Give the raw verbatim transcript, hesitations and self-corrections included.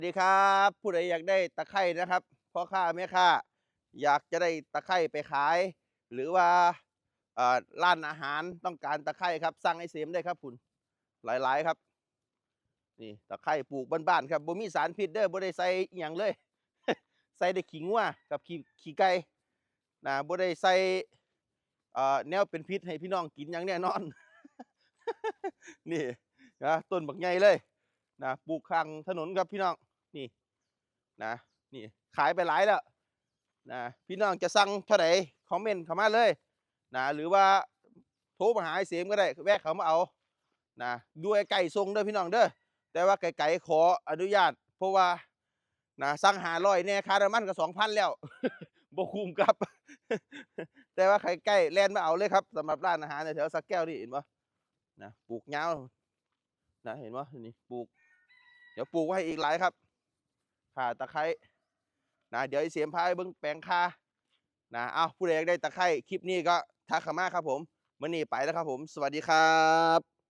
สวัสดีครับ ผู้ใดอยากได้ตะไคร้นะครับ พ่อค้าแม่ค้า อยากจะได้ตะไคร้ไปขาย หรือว่าเอ่อร้านอาหารต้องการตะไคร้ครับ สั่งไอ้เสมได้ครับคุณ หลายๆครับ นี่ตะไคร้ปลูกบ้านๆครับ บ่มีสารพิษเด้อ บ่ได้ใส่อหย่างเลย ใส่ได้ขี้งัวกับขี้ขี้ไก่นะ บ่ได้ใส่เอ่อแนวเป็นพิษให้พี่น้องกินอย่างแน่นอน นี่นะ ต้นบักใหญ่เลยนะ ปลูกข้างถนนครับพี่น้อง นี่นะ นี่ขายไปหลายแล้วนะ พี่น้องจะสั่งเท่าไหร่ คอมเมนต์เข้ามาเลยนะ หรือว่าโทรมาหาไอ้เสมก็ได้ แวะเข้ามาเอานะ ด้วยไก่ส่งเด้อพี่น้องเด้อ แต่ว่าไกลๆขออนุญาต เพราะว่านะ สั่งห้าร้อยแน่ ค่าน้ำมันก็สองพันแล้ว บ่คุ้มครับ แต่ว่าใครใกล้แล่นมาเอาเลยครับ สำหรับร้านอาหารแถวสระแก้วนี่ เห็นบ่นะ ปลูกยาวนะ เห็นบ่นี่ ปลูก เดี๋ยวปลูกไว้อีกหลายครับ ข่าตะไคร้นะ เดี๋ยวไอ้เสมพาไปเบิ่งแปลงข่านะ เอา ผู้ใดอยากได้ตะไคร้ คลิปนี้ก็ทักเข้ามาครับผม มื้อนี้ไปแล้วครับผม สวัสดีครับ